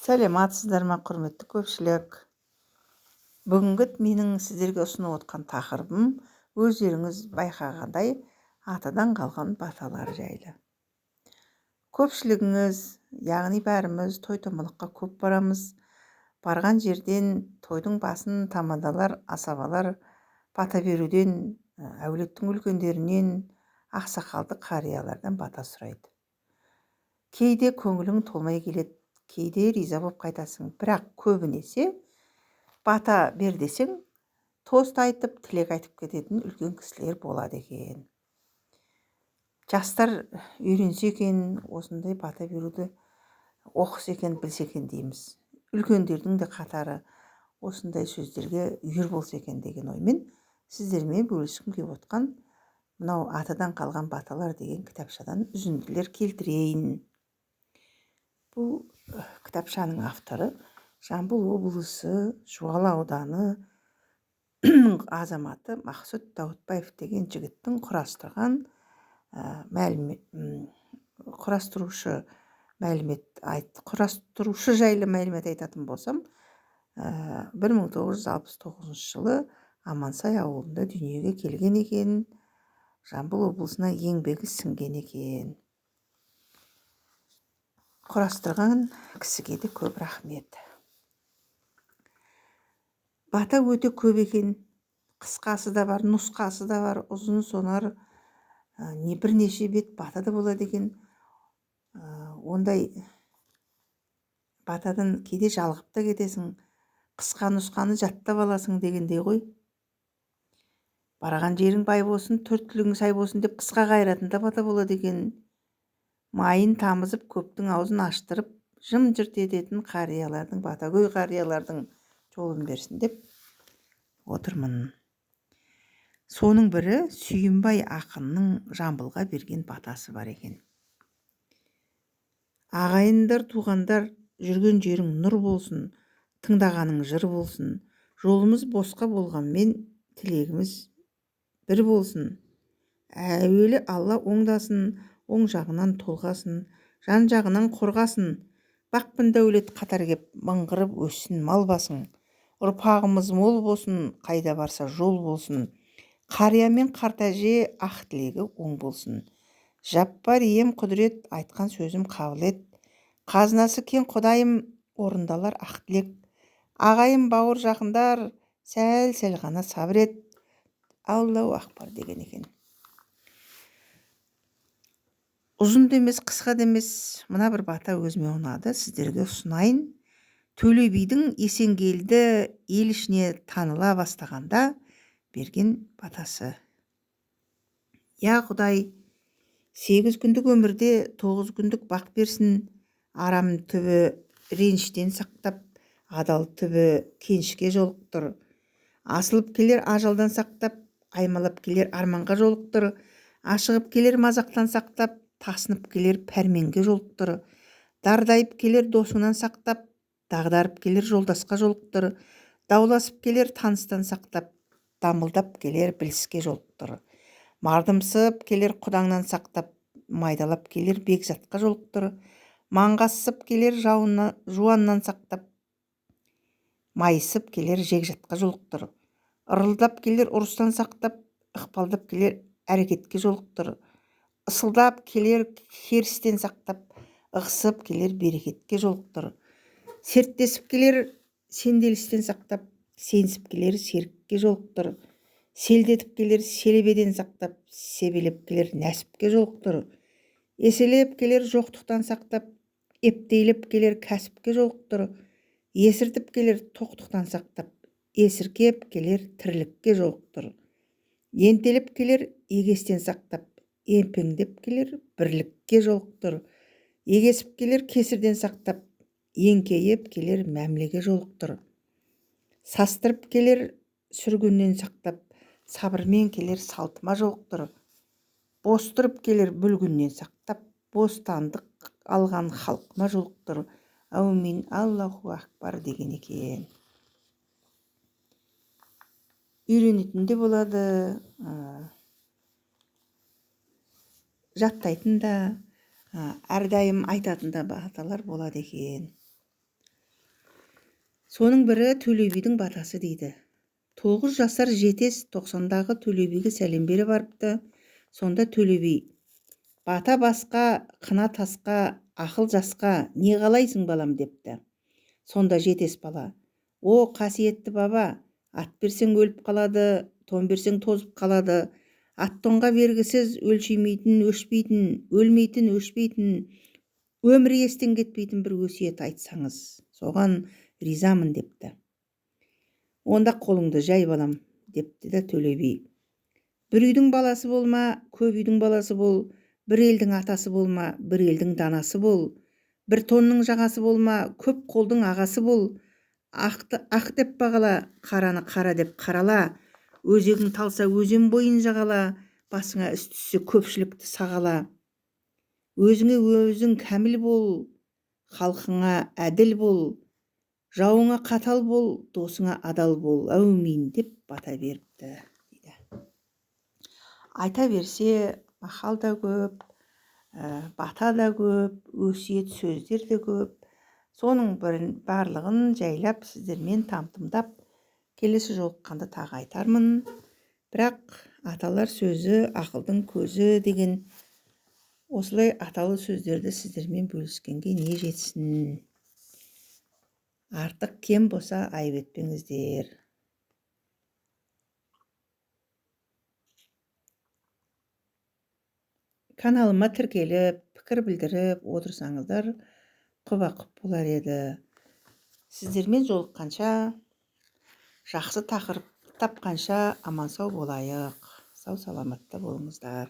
Сәлематсыздар ма, құрметті көпшілік! Бүгінгі менің сіздерге ұсынып отқан тақырыбым, өздеріңіз байқағандай, атадан қалған баталар жайлы. Көпшілігіңіз, яғни бәріміз той томалаққа көп барамыз. Барған жерден тойдың басын тамадалар, асабалар бата беруден, әулеттің үлкендерінен, ақсақалды қариялардан бата сұрайды. Кейде көңілің толмай келеді, кейде риза болып қайтасың. Бірақ көбінесе бата бер десең, тост айтып, тілек айтып кететін үлкен кісілер болады екен. Жастар үйренсе екен, осындай бата беруді оқыса екен, білсе екен дейміз. Үлкендердің де қатары осындай сөздерге үйір болса екен деген оймен сіздермен бөліскім келіп отқан мынау «Атадан қалған баталар» деген кітапшадан үзінділер келтірейін. Бұл кітапшаның авторы Жамбыл облысы, Жуалы ауданы азаматы Мақсұт Дауытбаев деген жігіттің құрастырған мәлімет. Құрастырушы мәлімет айт, құрастырушы жайлы мәлімет айтатын болсам, 1969 жылы Амансай ауылында дүниеге келген екен. Жамбыл облысына еңбегі сіңген екен. Құрастырған кісіге де көп рахмет. Бата өте көп екен. Қысқасы да бар, нұсқасы да бар, ұзын сонар не бірнеше бет бата да болады екен. Ондай батадан кейде жалығып та кетесің, қысқа нұсқаны жаттап аласың дегендей ғой. Барған жерің бай болсын, төрт түлігің сай болсын деп қысқа қайыратын да бата болады екен. Майын тамызып, көптің аузын аштырып, жым-жырт ететін қариялардың, батагөй қариялардың жолын берсін деп отырмын. Соның бірі Сүйінбай ақынның Жамбылға берген батасы бар екен. Ағайындар, туғандар, жүрген жерің нұр болсын, тыңдағаның жыр болсын. Жолымыз босқа болғанмен, тілегіміз бір болсын. Әуелі Алла оңдасын, оң жағынан толғасын, жан жағынан қорғасын. Бақ пен дәулет қатар кеп, мыңғырып өссін мал басың. Ұрпағымыз мол болсын, қайда барса жол болсын. Қария мен қарт әже ақ тілегі оң болсын. Жаппар ием, құдірет, айтқан сөзім қабыл ет. Қазынасы кең Құдайым, орындалар ақ тілек. Ағайын, бауыр, жақындар, сәл-сәл ғана сабыр ет. Аллаху акбар деген екен. Ұзын да емес, қысқа да емес, мына бір бата өзіме ұнады, сіздерге ұсынайын. Төле бидің Есенгелді ел ішіне таныла бастағанда берген батасы. Я Құдай, 8 күндік өмірде 9 күндік бақ берсін. Арам түбі реніштен сақтап, адал түбі кенішке жолықтыр. Асылып келер ажалдан сақтап, аймалап келер арманға жолықтыр. Ашығып келер мазақтан сақтап, тасынып келер пәрменге жолықтыр. Дардайып келер досыңнан сақтап, дағдарып келер жолдасқа жолықтыр. Дауласып келер таныстан сақтап, дамылдап келер біліске жолықтыр. Мардымсып келер құдаңнан сақтап, майдалап келер бекзатқа жолықтыр. Маңғассып келер жуаннан сақтап, майысып келер жекжатқа жолықтыр. Ырылдап келер ұрыстан сақтап, ықпалдап келер әрекетке жолықтыр. Ысылдап келер керістен сақтап, ығысып келер берекетке жолықтыр. Серттесіп келер сенделістен сақтап, сенісіп келер серікке жолықтыр. Селдетіп келер селебеден сақтап, себелеп келер нәсіпке жолықтыр. Еселеп келер жоқтықтан сақтап, ептейлеп келер кәсіпке жолықтыр. Есіртіп келер тоқтықтан сақтап, есіркеп келер тірлікке жолықтыр. Ентелеп келер егестен сақтап, емпеңдеп келер бірлікке жолықтыр. Егесіп келер кесірден сақтап, еңкейіп келер мәмілеге жолықтыр. Састырып келер сүргіннен сақтап, сабырмен келер салтыма жолықтыр. Бостырып келер бүлгіннен сақтап, бостандық алған халқыма жолықтыр. Әумин, Аллаху акбар деген екен. Үйренетін де болады, жаттайтын да, әрдайым айтатын да баталар болады екен. Соның бірі Төле бидің батасы дейді. 9 жасар Жетес 90-дағы Төле биге сәлем бере барыпты. Сонда Төле би: «Бата басқа, қына тасқа, ақыл жасқа не қалайсың, балам?» депті. Сонда Жетес бала: «О, қасиетті баба, ат берсең өліп қалады, тон берсең тозып қалады. Ат тонға бергісіз, өлшемейтін, өшпейтін, өлмейтін, өшпейтін, өмірі естен кетпейтін бір өсиет айтсаңыз, соған ризамын», депті. «Онда қолыңды жай, балам», депті да Төле би. «Бір үйдің баласы болма, көп үйдің баласы бол, бір елдің атасы болма, бір елдің данасы бол, бір тонның жағасы болма, көп қолдың ағасы бол, ақты ақ деп бағала, қараны қара деп қарала, өзегің талса өзен бойын жағала, басыңа іс түссе көпшілікті сағала, өзіңе өзің кәміл бол, халқыңа әділ бол, жауыңа қатал бол, досыңа адал бол, әумин», деп бата беріпті дейді. Айта берсе мақал да көп, бата да көп, өсиет сөздер де көп. Соның бірін барлығын жайлап сіздермен тамтымдап келесі жолыққанда тағы айтармын. Бірақ аталар сөзі ақылдың көзі деген осылай аталы сөздерді сіздермен бөліскенге не жетсін. Артық кем болса айып етпеңіздер. Каналыма тіркеліп, пікір білдіріп отырсаңыздар, құба-құп болар еді. Сіздермен жолыққанша, жақсы тақырып тапқанша аман-сау болайық. Сау-саламатта болыңыздар.